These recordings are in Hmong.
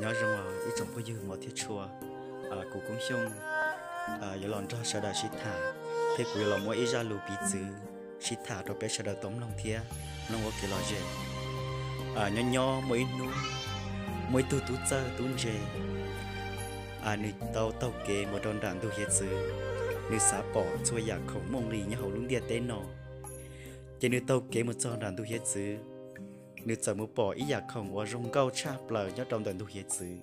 Nyob zoo ib tsoom phooj ywg mos thiab tshua, kuv Koob Xyooj yuav los nrog sawv daws sib tham, thiab kuv yuav los muab ib zaj lus piv txwv sib tham rau peb sawv daws tau mloog thiab mloog ua kev lom zem. Nyob nyob muaj ib hnub, muaj ib tug tub txawj tub ntse, nws tau taug kev mus rau nram ntug hiav txwv. Nws xav pom txhua yam khoom muaj nqis nyob hauv lub ntiaj teb no. Ces nws taug kev mus txog nram ntug hiav txwv, nws txawm mus pom ib yam khoom uas zoo nkauj tshaj plaws nyob rau ntawm ntug hiav txwv.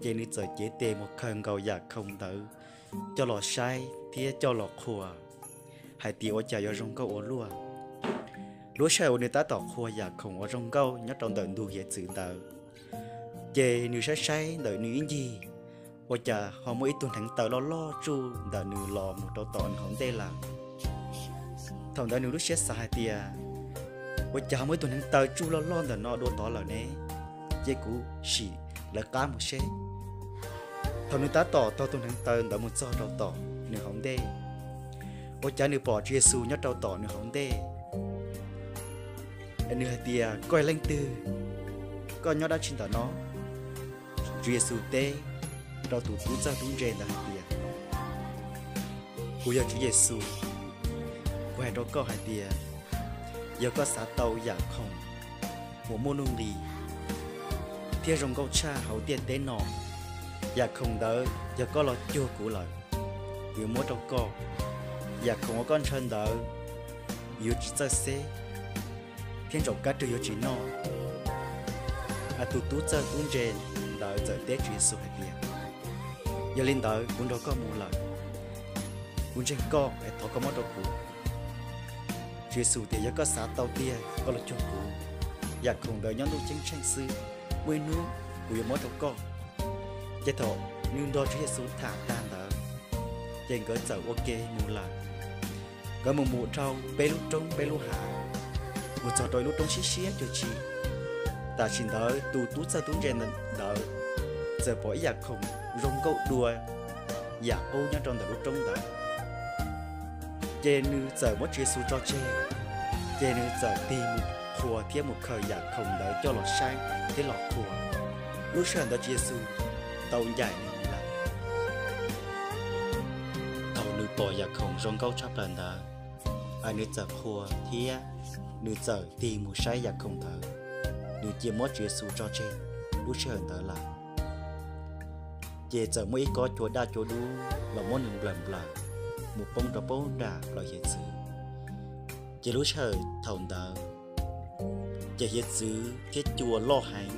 Ces nws txawm cev tes mus khaws nkaus yam khoom ntawd coj los saib thiab coj los qhuas, hais tias ua cas yuav zoo nkauj ua luaj. Lub sij hawm uas nws tab tom qhuas yam khoom uas zoo nkauj nyob rau ntawm ntug hiav txwv ntawd, ces nws saib saib ntawm nws ib ncig, ua cas ho muaj ib tug hneev taw loj loj tsuj ntawm nws los mus rau tom nws hauv ntej lawm. Thaum ntawd nws lub siab xav hais tias, ua cas ho muaj ib tug hneev taw tsuj loj loj ntawm no dua tod lawm ne? Ces kuv sim lawv qab mus seb. Thaum nws tab tom taug tus hneev taw ntawd mus txog rau tom nws hauv ntej, ua cas nws pom Tswv Yexus nyob rau tom nws hauv ntej. Nws hais tias, koj yog leej twg? Koj nyob dab tsi ntawm no? Tswv Yexus teb rau tus tub txawj tub ntse ntawd hais tias, kuv yog Tswv Yexus. Kuv hais rau koj hais tias, yog koj xav tau yam khoom uas muaj nuj nqis thiab zoo nkauj tshaj hauv ntiaj teb no, yam khoom ntawd yog koj los cuag kuv lawm, kuv yuav muab rau koj. Yam khoom uas koj ntshaw ntawd yuav tsis txawj xeb, thiab ntsaum kab rwg yuav tsis noj. Tus tub txawj tub ntse ntawd txawm teb Tswv Yexus hais tias, yog li ntawd kuv nrog koj mus lawm, kuv ntseeg koj es thov koj muab rau kuv. Tswv Yexus tias, yog koj xav tau tiag koj los cuag kuv, yam khoom ntawd nyob ntuj ceeb tsheej xwb, muaj ib hnub kuv yuav muab rau koj. Ces thaum nws nrog Tswv Yexus tham tag ntawd, ces nkawd txawm ua ke mus lawm. Nkawd mus mus dhau peb lub roob peb lub hav, mus txog rau ib lub roob siab siab cuag tsi. Tam sim ntawd tus tub txawj tub ntse ntawd txawm pom ib yam khoom zoo nkauj dua yam qub nyob rau ntawm lub roob ntawd. Ces nws txawm muab Tswv Yexus tso tseg, ces nws txawm tig mus qhuas thiab mus khaws yam khoom ntawd coj los saib thiab los qhuas. Lub sij hawm ntawd Tswv Yexus tau ncaim nws mus lawm. Thaum nws pom yam khoom zoo nkauj tshaj plaws ntawd, nws txawm qhuas thiab nws txawm tig mus saib yam khoom ntawd, nws cia muab Tswv Yexus tso tseg lub sij hawm ntawd lawm. Ces txawm muaj ib kob cua daj cua dub los muab nws nplawm nplawm mus poob rau poob nram plawv hiav txwv. Ces lub sij hawm thaum ntawd, ces hiav txwv thiab cua loj heev,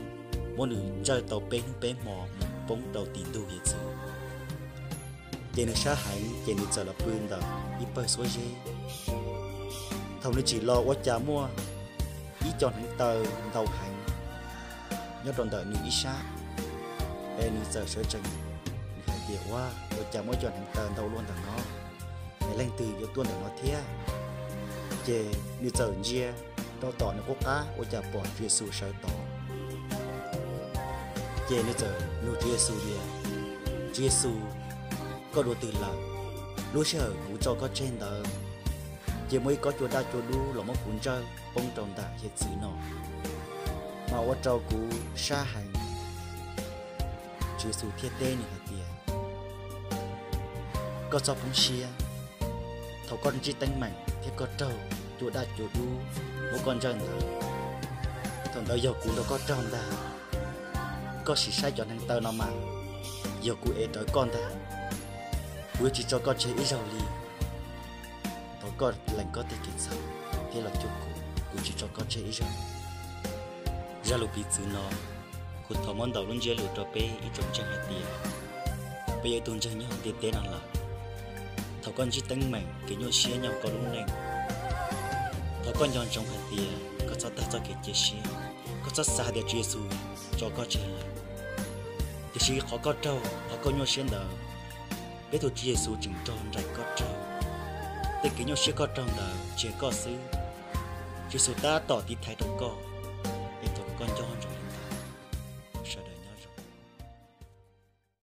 muab nws ntsawj tau peb hnub peb hmo mus poob rau tim ntug hiav txwv. Ces nws sab heev ces nws txawm los pw ntawm ib pawg xuab zeb. Thaum nws tsim los ua cas muaj ib co hneev taw ntau heev nyob rau ntawm nws ib sab. Es nws txawm sawv tsees, nws hais tias, ua, ua cas muaj ib co hneev taw ntau luaj ntawm no? Es leej twg yuav tuaj ntawm no thiab? Ces nws txawm ntsia rau tom nws qub qab ua cas pom Tswv Yexus sawv tod. Ces nws txawm nug Tswv Yexus tias, Tswv Yexus, koj dua twg lawm? Lub sij hawm kuv tso koj tseg ntawd, ces muaj ib kob cua daj cua dub los muab kuv ntsawj poob rau nram hiav txwv no, mas ua rau kuv sab heev. Tswv Yexus thiaj teb nws hais tias, koj txhob poob siab. Thaum koj ntsib teeb meem thiab koj raug cua daj cua dub muab koj ntsawj ntawd, thaum ntawd yog kuv nrog koj raug ntag. Koj sim saib cov hneev taw no mas, yog kuv ev rawv koj ntag. Kuv yuav tsis tso koj tseg ib zaug li. Thov koj lees koj tej kev txhaum thiab los cuag kuv, kuv tsis tso koj tseg ib zaug. Zaj lus piv txwv no, kuv thov muab ntaus lub ntsiab lus rau peb ib tsoom ntseeg hais tias, peb yog ib tug ntseeg nyob hauv ntiaj teb no lawm, thaum koj ntsib teeb meem kev nyuaj siab nyob hauv koj lub neej, thov koj nco ntsoov hais tias koj txhob tag txoj kev cia siab, koj txhob xav hais tias Tswv Yexus tso koj tseg lawm. Tiam sis qhov koj raug, qhov koj nyuaj siab ntawd, peb tus Tswv Yexus tseem nrog nraim koj raug. Tej kev nyuaj siab koj raug ntawd tsis yog koj xwb, Tswv Yexus tab tom tiv thaiv rau koj.